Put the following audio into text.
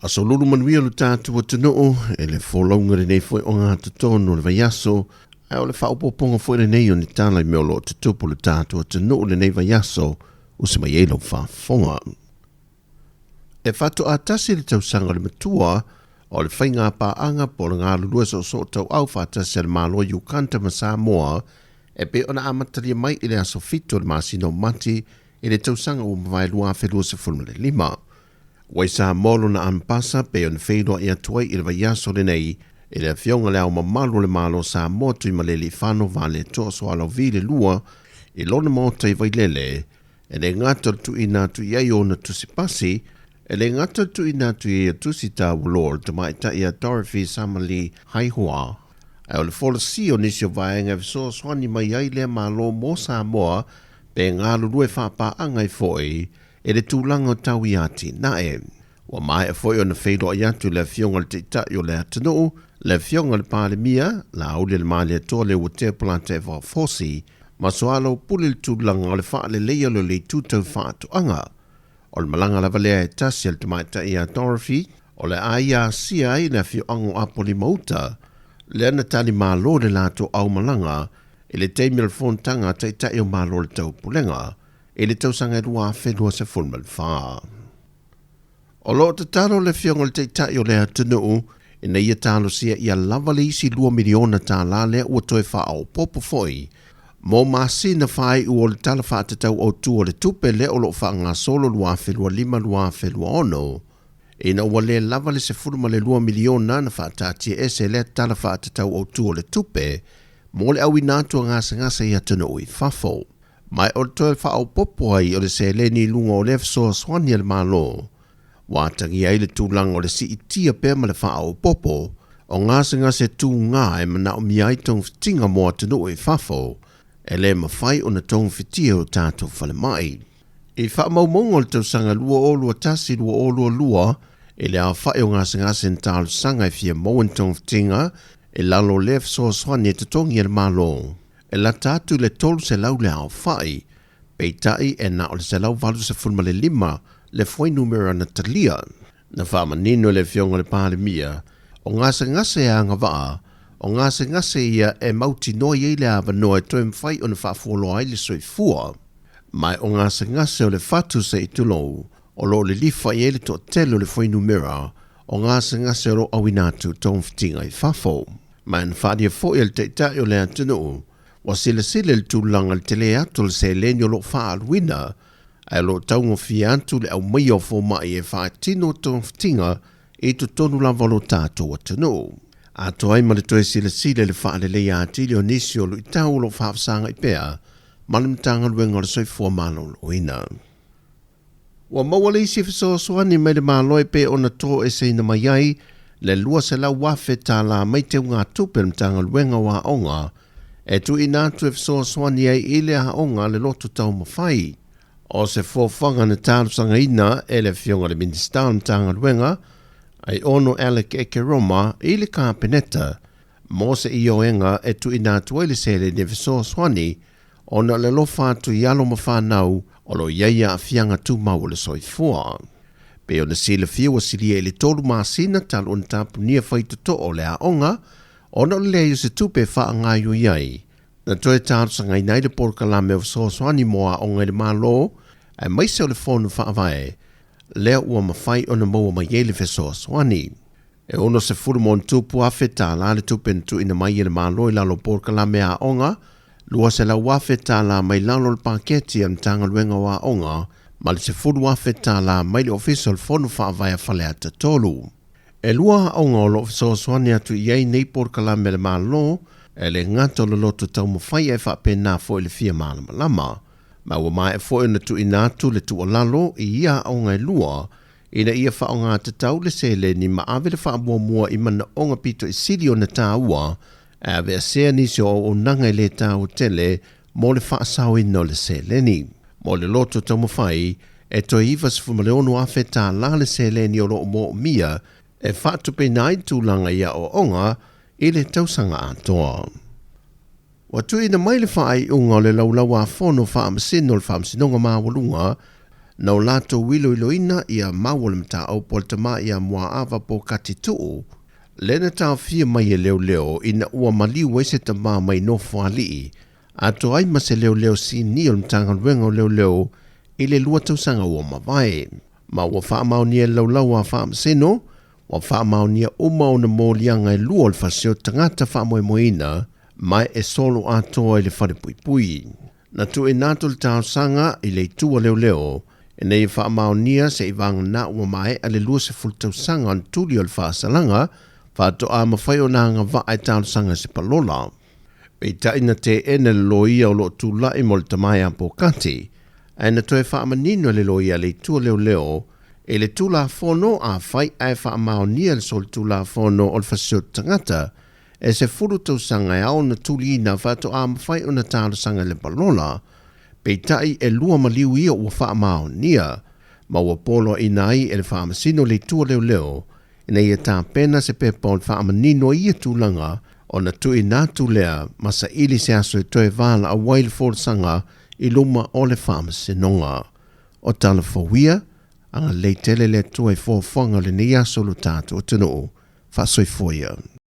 Aso lulu manuia lo tātou atunuu, e le folauga lenei foi o ngā totonu o le vaiaso, ae o le faaopoopoga foi lenei o ni tala i mea o lo o tutupu le tātou atunuu lenei vaiaso, usi mai ai lau faafofoga. E faatoa tasi le tausaga o le matua o le faiga paaga po o le galulue soosoo tauau faatasi a le Malo o Uganda ma Samoa e pei ona amatalia mai i le aso 7 o le masina o Mati i le tausaga ua mavae 2025. Ua i Samoa lona Ambasa pei ona feiloai atu ai i le vaiaso lenei i le Afioga Le Ao Mamalu o le Malo o Samoa Tuimalealiifano Vaaletoa Sualauvi II i lona maota i Vailele, e le gata o le tuuina atu i ai o ona tusi pasi, e le gata o le tuuina atu i ai o tusi taualoa o le tamaitai a Dorothy Samali Haihua, ae o le folasia o nisi o vaega e fesoasoani mai ai lea Malo mo Samoa pe galulue faapaaga ai foi i le tulaga o tau i atinae. Ua maea foi ona feiloai atu le Afioga i le Taitai o le atunuu, le Afioga i le Palemia, Laaulialemalietoa Leuatea Polataivao Fosi, ma soalaupule le tulaga o le faaleleia o le itu tau faatoaga. O le malaga lava lea e tasi a le tamaitai ia Dorothy, o le a ia asia ai le afioaga o Apolima-uta, lea na talimalo le latou aumalaga i le taimi o le fonotaga a Taitai o Malo o le Taupulega i le tausaga e 2024. O lo o tatalo le Afioga i le Taitai o le atunuu ina ia talosia ia lava le isi $2 miliona tala lea ua toe faaopoopo foi mo masina faaiu o le Tala Faatatau Autu o le Tupe lea o lo o faagasolo 2025/2026, ina ua le lava le $12 miliona na faataatiaese lea Tala Faatatau Autu o le Tupe mo le auina atu o gasegase i atunuu i fafo. Ma o le toe faaopoopo ai o le seleni i luga o lea fesoasoani a le Malo, ua atagia ai le tulaga o le siitia pea ma le faaopoopo o gasegase tugā e manaomia ai togafitiga mo atunuu i fafo e le mafai ona togafitia e o tatou falemai. I faamaumauga o le tausaga 2021/2022 i le aofai o gasegase na talosaga e fia maua ni togafitiga i lalo o lea fesoasoani e totogi e le Malo, e lata atu i le 300 le aofai, peitai e na o le 185 le fuainumera na talia. Na faamanino e le Afioga i le Palemia, o gasegase e agavaa, o gasegase ia e mautinoa i ai le avanoa e toe mafai ona faafualoa ai le soifua. Ma o gasegase o le fatu se i tulou, o lo o lilifa i ai le toatele o le fuainumera o gasegase o lo o auina atu togafitiga i fafo. Ma na faaalia foi e le Taitai o le atunuu, ua silasila i le tulaga i le tele atu o le seleni o lo o faaaluina, ae o lo o taugofie atu le aumaia o fomai e faatino togafitiga i totonu lava o lo tatou atunuu. Atoa ai ma le toe silasila i le faaleleia atili o nisi o luitau o lo o faafesagai pea ma le Matagaluega o le Soifua Maloloina. Ua maua le isi fesoasoani mai le Malo e pei ona toeseina mai ai le $200,000 mai teugatupe a le Matagaluega o Aoga e tuuina atu e fesoasoani ai i le aoga a le Loto Taumafai. O se fuafuaga na talosagaina e le Afioga i le Minisita o le Matagaluega, Aiono Alec Ekeroma, i le Kapeneta mo se ioega e tuuina atu ai le seleni e fesoasoani ona o le alofa atu i alo ma fanau o lo o i ai aafiaga tumau o le soifua. Pei ona silafia ua silia i le 3 masina talu ona tapunia faitotoo o le aoga ona o le leai o se tupe e faagaioi ai. Na toe talosagaina ai le polokalame o fesoasoani mo aoga i le Malo aemaise o le Fono Faavae lea ua mafai ona maua mai ai le fesoasoani. E $60,000 le tupe na tuuina mai e le Malo i lalo o polokalame a aoga, $200,000 mai lalo o le paketi a le Matagaluega o Aoga, ma le $10,000 mai le Ofisa o le Fono Faavae a Faleata 3. E lua aoga o lo o fesoasoani atu i ai nei polokalame a le Malo, e le gata o le loto taumafai ae faapena foi le fia malamalama. Ma ua maea foi ona tuuina atu le tuualalo i ia aoga e lua ina ia faaaogatatau le seleni ma ave le faamuamua i manaoga pito i sili ona taua, ae aveesea nisi o auaunaga e le taua tele mo le faasaoina o le seleni. Mo le loto taumafai, e toe $96,000 le seleni o lo o moomia e faatupeina ai tulaga i aoaoga i le tausaga atoa. Ua tuuina mai le faaiuga o le Laulau-a-Fono Faamasino o le Faamasinoga Maualuga Na o latou iloiloina ia mau o le mataupu a le tama ia Muaava Pokati Tuu, lea na taofia mai e leoleo ina ua maliu ai se tama mai Nofoalii, atoa ai ma se leoleo sinia o le Matagaluega o Leoleo i le 2 tausaga ua mavae. Ma ua faamaonia e le laulau a faamasino, ua faamaonia uma ona moliaga e 2 o le fasioti tagata faamoemoeina, ma e solo atoa i le falepuipui. Na tuuina atu le talosaga i le itu a leoleo, ina ia faamaonia se i vagana ua maea le 20 tausaga ona tuli o le faasalaga, faatoa mafai ona agavaa e talosaga i se palola. Peitai na teena le loia o loo tulai mo le tama ia Pokati, ae na toe faamanino e le loia le itu a leoleo i le Tulafono afai ae faamaonia le solitulafono o le fasioti tagata e 10 tausaga e ao ona tuliina faatoa mafai ona talosaga i le palola, peitai e 2 maliu ia ua faamaonia, ma ua poloaiina ai e le faamasino le itu a leoleo ina ia tapena se pepa o le faamanino i ia tulaga ona tuuina atu lea ma saili se aso e toe valaau ai le folasaga i luma o le faamasinoga. O tala fou ia, agalelei tele le Atua i fuafuaga o lenei aso lo tatou atunuu. Faasoifua ia.